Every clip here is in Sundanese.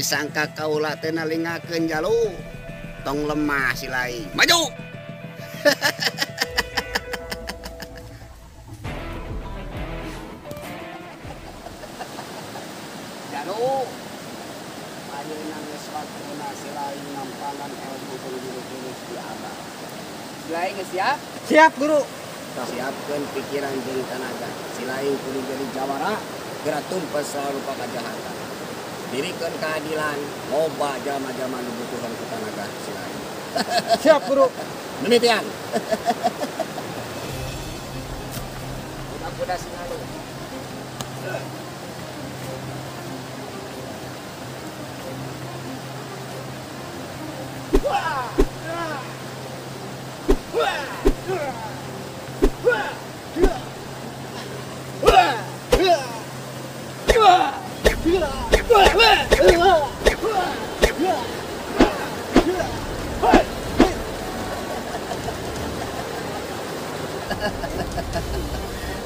Disangka kaula teh nalingakeun Jalu. Tong lemah si lain. Maju. Jalu. Ayeuna geus waktuna si lain nampangan ilmu jeung jurus-jurus di abah. Si lain geus siap? Siap, Guru. Siapkeun pikiran jeung tenaga. Si lain kudu jadi jawara, geura tumpes selalu kajahatan. Dirikeun keadilan, loba jalma-jalma nu butuhan ku tanaga si lain. Siap, Guru. Demikian. Kuda-kuda singalu.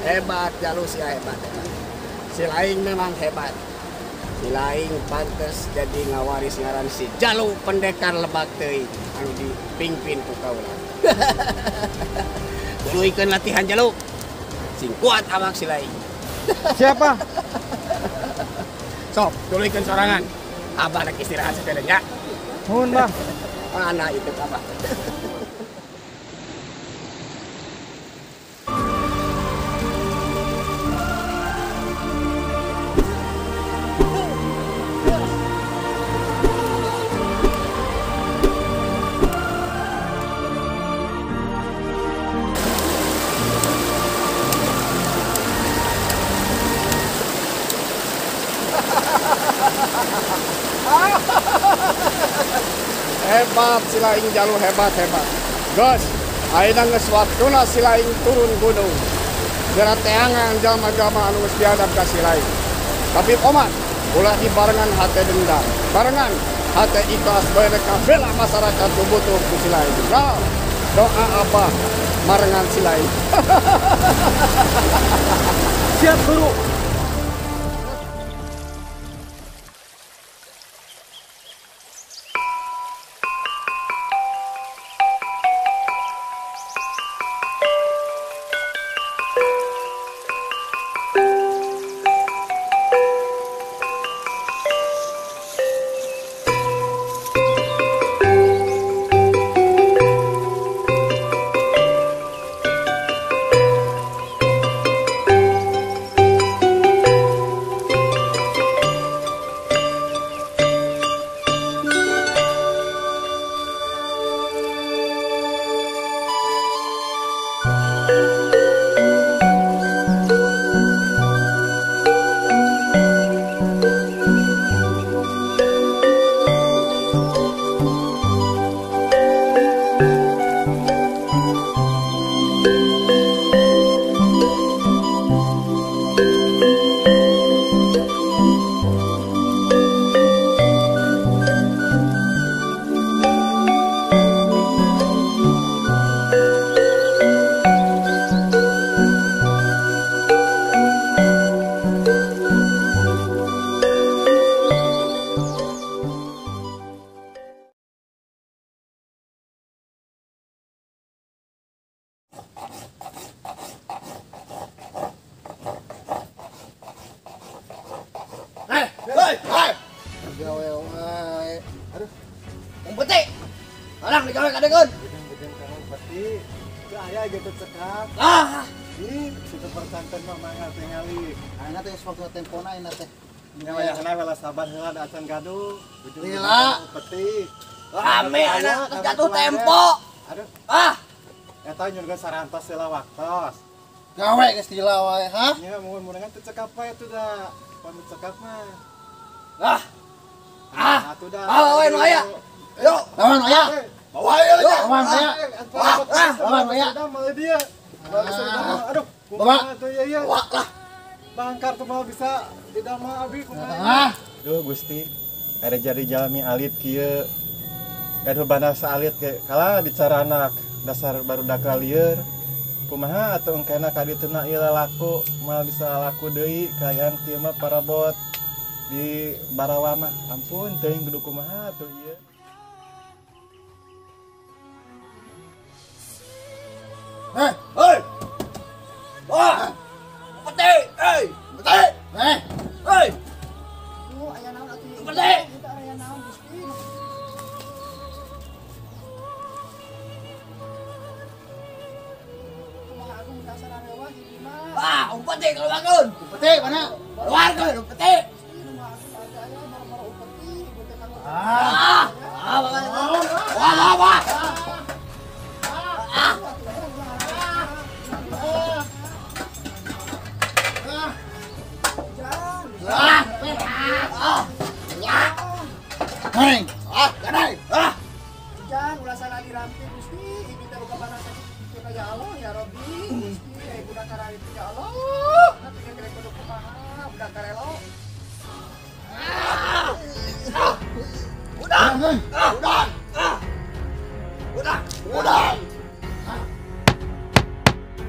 Hebat Jalu sia, hebat, hebat. Si lain memang hebat. Si lain pantes jadi ngawaris ngaran si Jalu pendekar lebak teuing anu dipimpin ku kaula. Tuluikeun latihan Jalu. Sing kuat awak si lain. Siapa? Sok, tuluikeun sorangan. Abah rek istirahat sakedeung nya. Nuhun, Bah. Mana itu abah? Hebat si lain Jalu, hebat, hebat. Geus, ayeuna geus waktuna si lain turun gunung. Geura teangan jalma-jalma anu geus biadab ka si lain. Tapi oman, ulah dibarengan hate dendam. Barengan hate ikhlas bae rek bela masyarakat nu butuh ku si lain. Nah, doa abah marengan si lain. Siap, Guru. Gawe wae. Aduh. Umpeti. Orang digawe kadeun. Gedeng-gedeng ka umpeti. Teu aya gitu cekap. Ah. Ih, situ percanten mah mangga tingali. Ayeuna teh geus waktu tempona ayeuna teh. Nya wayahna we sabar heula da acan gaduh. Lila. Umpeti. Rame ayeuna jatuh tempo. Aduh. Ah. Eta nyurga sarantos heula waktos. Gawe geus lila wae, ha? Nya mun-munahan teu cekap wae atuh da. Pan cekap mah. Ah. Ah. Atuh da. Ah, wae nu aya. Yo, lawan aya. Bawa aya. Lawan aya. Lawan aya. Malah dia. Aduh, bawa. Bawa lah. Bangkar tuh mau bisa didamel abi kumaha. Ah. Duh Gusti, ada jadi jalmi alit kieu. Aduh bana saalit ge kalah dicaranak dasar barudak lieur. Kumaha atuh engkena ka dituna ieu lalaku moal bisa laku deui kaayaan kieu mah parabot. Di Barawa mah ampun teuing kudu kumaha tuh ieu. Hei, hei. Wah. Pete, hei. Pete. Hei. Hei. Oh, aya naon atuh? Pete. Aya naon Gusti? Kumaha agung dasar arewah di mah? Wah, upete keluarkeun. Upete mana? Keluarkeun upete. Ah. Ah, wah, wah, wah. Ah. Ah, ganai. Ah. Jangan ulah salah diramping Gusti, ibu teh boga panah sakit kitu ya Allah ya Rabbi. Gusti aya budak kararitu ya Allah. Tapi kira kudu kumaha budak karelo. Ah. Udah. Ah, udah. Ah. Udah. Udah.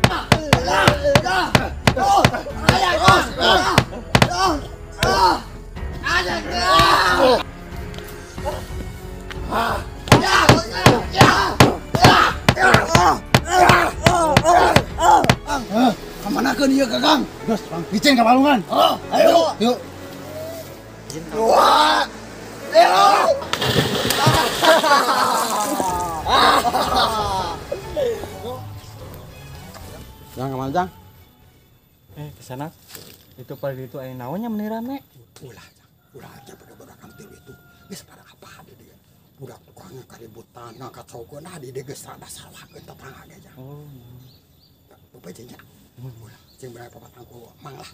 Ah, udah. Udah. Oh, ayah. Ah. Ah. Ah. Ayah. Ah. Ya, ya, ya, ya. Kemanakeun ieu Kakang? Geus, Bang. Licin ka balungan. Oh, ayo. Yuk. Dua. Ayo. Jang kemana, Jang? Kesana. Itu paling itu aya naonnya meni rame. Ulah, Jang. Ulah aja budak-budak kamu itu. Geus pada apa dia? Budak tukangnya keributan, ngangkat sogo, nah di dia geus rada salahkeun tetangga ge, Jang. Oh. Bapak jeung nya. Ulah, jeung berapa patangku mang lah.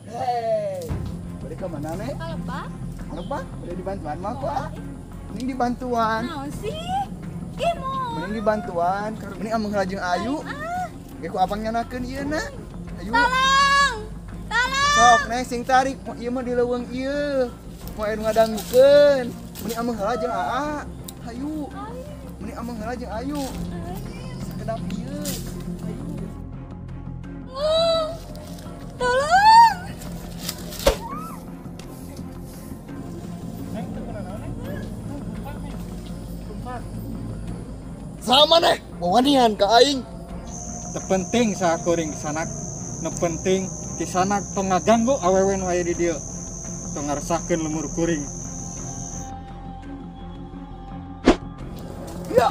Hei, balik ke mana nih? Kalebak. Kalebak? Boleh dibantuan mah kok? Mending dibantuan. Naon sih? Imo. Mending dibantuan. Mending ameng lajeng ayu. Ge ku abang nyanakeun ieu na. Ayu. Tolong. Tolong. Sok neng sing tarik ieu mah di leuweung ieu. Moal anu ngadangukeun. Mending ameng heula jeung aa. Hayu. Mending ameng heula jeung ayu. Sakedap ieu. Hayu. Tolong. Sama neh, wawanian ka aing. Teu penting sakuring kisanak, nu penting kisanak tong ngaganggu awewe nu aya di dieu. Tong ngaresahkeun lemur kuring. Ya.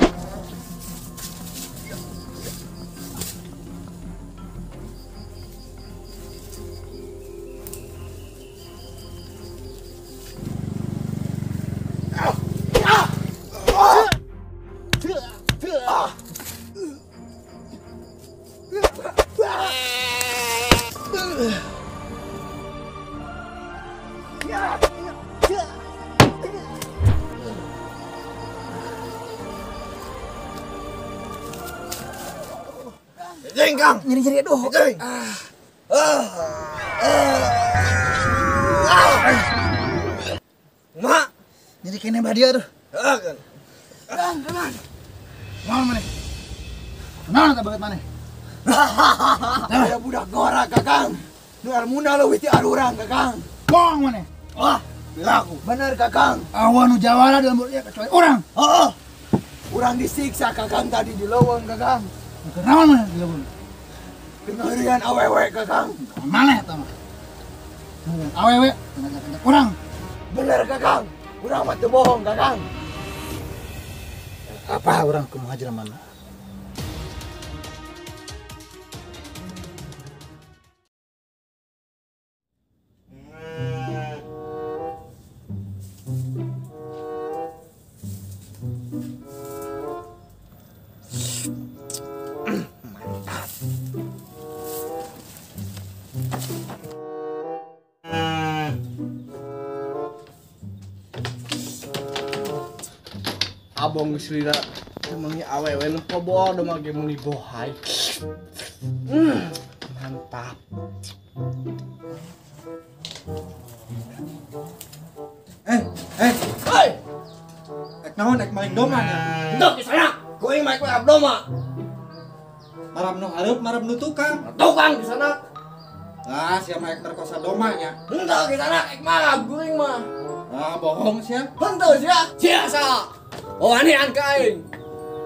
Jeng Kang, nyeri-nyeri aduh. Jeng. Mak, nyeri kene bah dia tuh. Heeh, kan. Kang, Kang. Naon maneh? Naon eta banget maneh? Aya budak gora, Kakang. Nu ilmuna leuwih ti arurang, Kakang. Bohong maneh. Wah, bilaku. Bener, Kakang. Awan nu jawara dalam ieu kecuali urang. Heeh. Urang disiksa, Kakang, tadi di leuweung, Kakang. Naon maneh di leuweung? Kengerian awewe, Kakang. Maneh eta mah. Awewe ngajak-ngajak urang. Bener, Kakang. Urang mah teu bohong, Kakang. Apa urang kumaha jelema mana? Abong geus lila emangnya awewe nu pobor do mah ge meuli bohai. Mantap. Naon ek maling doma nya? Henteu kisanak. Kuring mah ek marab doma. Marab nu hareup, marab nu tukang. Tukang kisanak. Ah, sia mah ek merkosa doma nya. Henteu kisanak, ek marab kuring mah. Ah, bohong sia. Henteu sia. Sia saha? Wanian ka aing.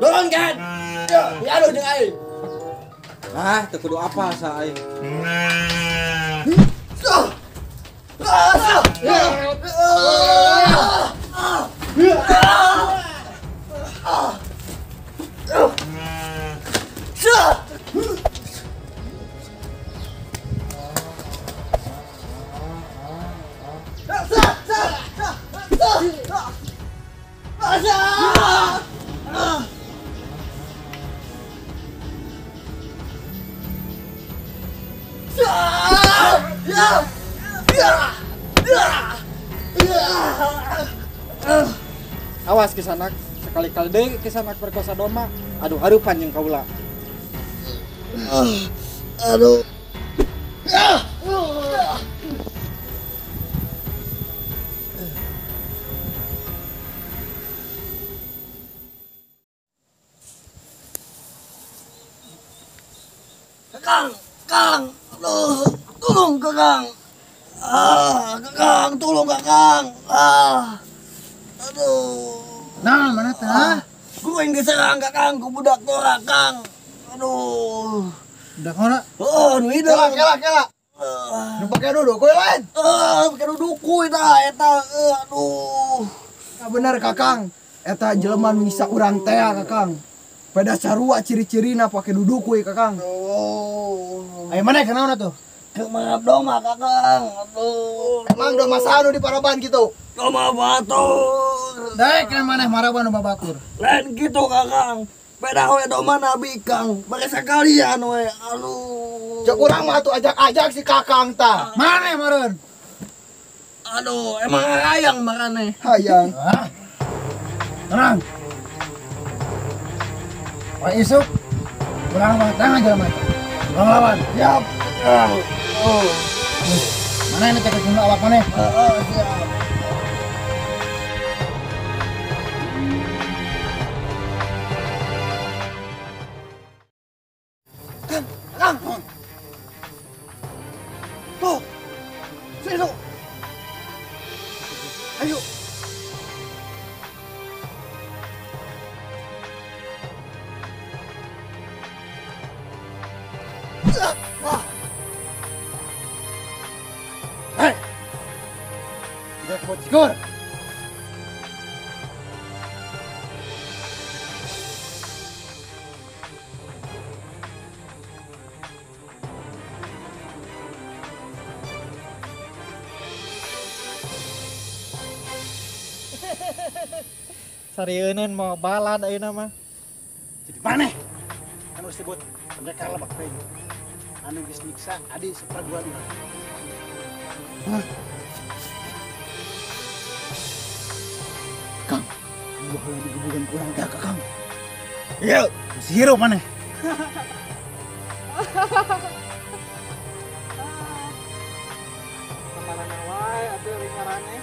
Dorong kan? Ya, diadu jeung aing. Ah, teu kudu apa sa aing. Awas kisanak, sekali-kali deui kisanak perkosa doma. Aduh harupan jeung kaula. Aduh. Kakang, Kang, aduh, tolong Kakang. Ah, Kakang, tolong Kakang. Ah. Aduh. Nah, mana teh? Ah, kuring diserang Kakang ku budak tora, Kang. Aduh. Budak ora? Oh, nu hideung. Kela, kela. Nu pake duduk kuy lain. Pake duduk kuy tah eta. Aduh. Nah, bener Kakang. Eta jelema nu nyiksa urang teh Kakang. Pada sarua ciri-cirina pake duduk kuy Kakang. Oh. Ayo mana kenaon atuh? Ke marab doma Kakang. Aduh. Emang doma saha nu di paraban kitu? Doma batur. Daek kan maneh maraban doma batur. Lain gitu Kakang. Beda we doma nabi Kang. Bari sakalian we. Aduh. Cek urang mah atuh ajak-ajak si Kakang tah. Maneh meureun? Aduh, emang hayang marane. Hayang. Ah. Tenang. Pak isuk urang mah tangan jelema eta. Urang lawan. Siap. Oh. Mana ini cek jumlah awak maneh? Heeh, siap. Kang, Kang. Tuh. Sini tuh. Ayo. Hei. Dek bocor. Sarieun mau balad ayeuna mah. Jadi maneh anu disebut pendekar lebak peng. Anu geus nyiksa adi saperguruan urang. Hah? Kang, baheula digebugan ku urang teh Kakang. Ieu, masih hirup maneh. Kamarana wae atuh lingarane.